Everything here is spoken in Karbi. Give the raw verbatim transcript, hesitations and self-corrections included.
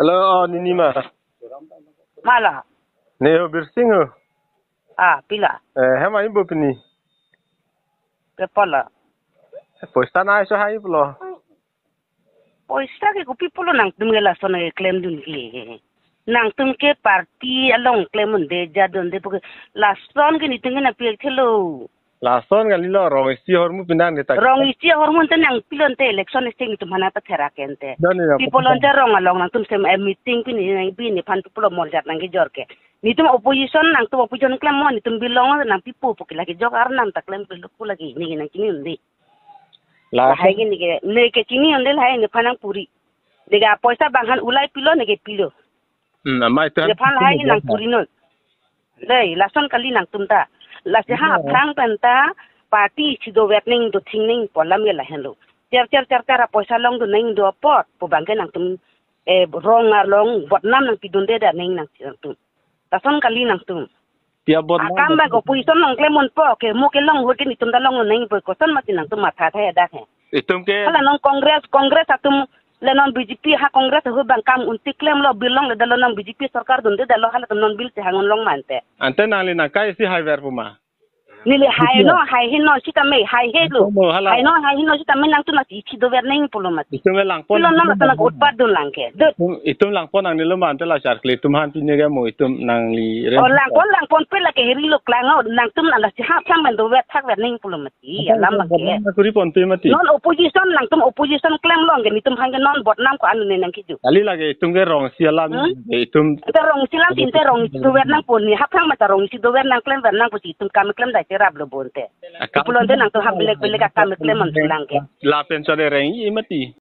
Hello, oh, nini ma? Mala. Ne ho Birsing ho. Ah, pila. Eh, hem ai bo pini. Ke pala. Poisa nangso hai pulo. Poisa ke kopi pulo nangtum ke lason ke klemdun ke. Nangtum ke party along klem un-e, jat un-e puke. Lason ke nitum ke nangpi thelo. Lason kalilo, rong isi ahormu pinang de tak. Rong isi ahormu te nangpilo te election isi nitum aphan patherak ke te. Doni ya, people on rong along nangtum sem, eh, meeting pini nangpi nephan pulo morjat nangkejor ke. Nitum opposition, nangtum opposition klem mo, nitum belong nangpipo puke lake jok arnam ta klem pilo pu lake ne nangkini un-e. La lahai ke ne ke, ne ke kini un-e lahai nephan nangpuri. Ne ke poisa bang han ulai pilo, ne ke pilo. Hmm, amai tan. Nephan lahai nangpuri non. Dei, lason kali nangtum ta. Lasi ha, hmm, aphrang pen ta party isi dover nangji, dothing nangji pu alam ke lahenlo. Cher cher cher cher apoisa longdun nangji apot pu bang ke nangtum, eh, rong along botnam nangpidunde da nangji nang nangtum. Lason kali nangtum. Tia botnam akam nang bang opposition nangklem unpo ke, mo ke long ahut ke nitum ta longdun nangji pu koson mati nangtum matha thai dak he. Itum ke hala non Congress, Congress atum le non B J P ha Congress ahut bang kam unti klemlo, bill longle dalo, non B J P sorkar dunde dalo, halatum non bill chehang un long ma ante. Ante nangli nangkai si haiver pu ma? Neli hai no, hai hin no sitame, hai he lo. Itum hala. Hai no, hai hin no sitame nangtum nasi isi dover nangji pulo mati. Itum langpon. Pilo non atana utpat dun lang ke. Dut. Itum, itum langpon nangnelo ma ante la char kle itum aphan pini ke mo itum nangli ren. Oh, langpon, langponpe lake heri lo klang o, nangtum nang lasi ha aphrang pen dover thakver nangji pulo mati. Iya, alam bang ke. Botnam nangkuri ponpe mati. Non opposition, nangtum opposition klem long ke nitum aphan ke non botnam ko-an ne nangkiju. Kali lake itum ke rong isi alam, hmm? Eh, itum. Ante rong isi alam, ante rong isi dover nangpo, ne ha aphrang mata rong isi dover nangklemver nangpo si itum kam klem dai cherap lo bonte. Akam pulo ante nangtum ha belek belek akam klem man pulang ke. Lapen chode reng-i mati.